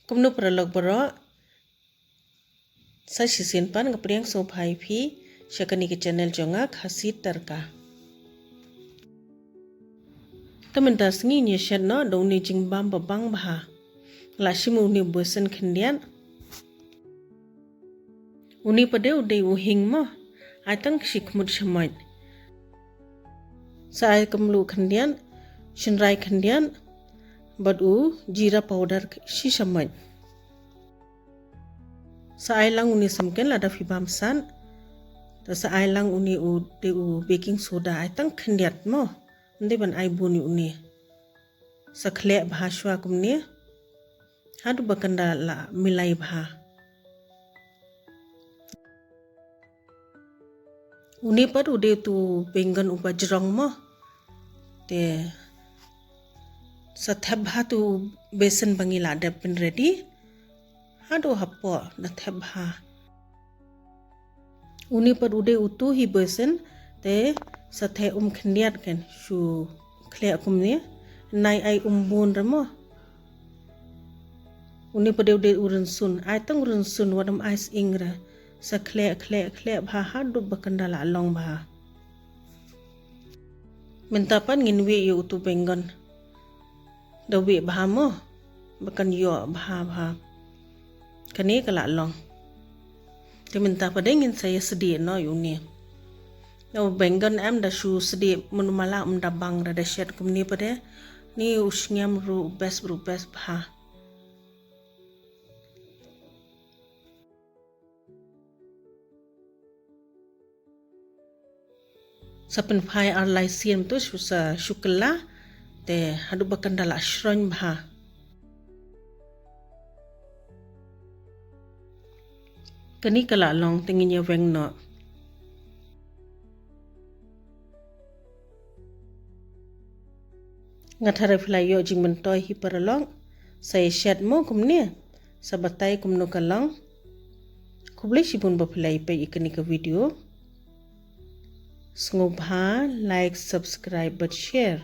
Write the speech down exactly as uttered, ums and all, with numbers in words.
Kumno paralok baroh, sa shisien pat nga pdiang sngewbha ïa phi sha kane ka channel jong nga, Khasi Tadka. Te mynta sngi ngin ïa shet noh da une u jingbam ba bang bha. La shim une u besan khyndiat. Une pat de u dei u hing mo. Ai tang shi khmut shamoit. Sa ai kumluh khyndiat, shynrai khyndiat, bad u jeera powder shi shamoit. Sa ai lang une samken lada phi bam sat. Te sa ai lang une u dei u baking soda, ai tang khyndiat mo. Ym dei ban ai bun ïa une. Sa khleh bha shuwa kumne. Haduh ba kan da la milai bha. Une pat u dei utu u byngon uba jrong mo. Te sa thep bha utu u besan ba ngi la dep pynready. Haduh hapoh da thep bha. Une pat u dei utu hi besan, te sa thep um khyndiat kan shu khleh kumne. Nai ai um bun re mo. Une pat de u dei u rynsun, ai tang u rynsun, wat ym ai sying re. Sa khleh, khleh, khleh bha haduh ba kan da la long bha. Mynta pat ngin wih ïa utu byngon. Da wih bha mo, ba kan ïoh bha bha. Kane ka la long. Te mynta pat de ngin sa ïa sdieh noh ïa une. Na u byngon em da shu sdieh mynno mala um da bang da, da shet kumne pat de. Ni u sngem ruh best ruh best bha. Sa pynphai ar lai sien tu shu sa shu kylla. Te haduh ba kan da la shroin bha. Kane ka la long te ngin ïa weng noh. Nga tharai phi la ïoh jingmyntoi hi paralok. Sa ïa shet mo kumne. Sa batai kumno ka long. Khublei shibun ba phi la ïa peit ïa kane ka video. Sngewbha like, subscribe bad share.